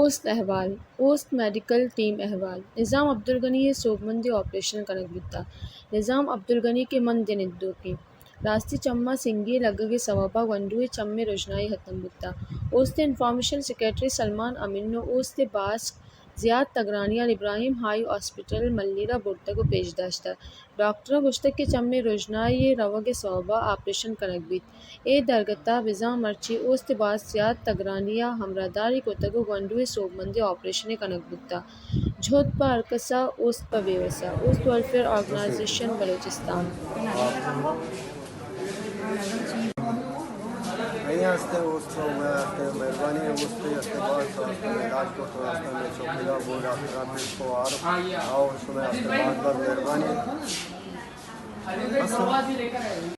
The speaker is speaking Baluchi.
اوست احوال۔ اوست میڈیکل ٹیم احوال۔ نظام عبدالغنی ءِ سوبمندی آپریشن کنگ بوتگ۔ نظام عبدالغنی کہ من دے نندوکیں، راستی چماں سنگے لگگ ءِ سوب ءَ گونڈو ءِ چم ءِ رژنائی ختم بوتگ۔ اوست ءِ انفارمیشن سیکرٹری سلمان امین ءَ اوست ءِ باسک زیات تگرانی ءَ ابراہیم ہائی ہاسپٹل ملیر ءَ برتگ ءُ پیش داشتگ۔ ڈاکٹر ءَ گوشتگ کہ چم ءِ رژنائی ءِ روگ ءِ سوب ءَ آپریشن کنگ بیت۔ اے درگت ءَ بزاں مرچی اوست ءِ باسک زیات تگرانی ءَ ہمراہداری کتگ ءُ گونڈو ءِ سوبمندی آپریشنے کنگ بوتگ۔ جہد پہ ہرکس ءَ، اوست پہ بے وس ءَ۔ اوست ویلفیئر آرگنائزیشن بلوچستان۔ نہیں ہستے، اوست تو میں ہستے، مہربانی ہے، اوست پہ ہستے، بہت ہستے، علاج کو تو ہستے، میں چوکیدار بول ڈاکٹر پیش کو آر، آؤ، شمے ہستے، بہت بہت مہربانی۔ بس۔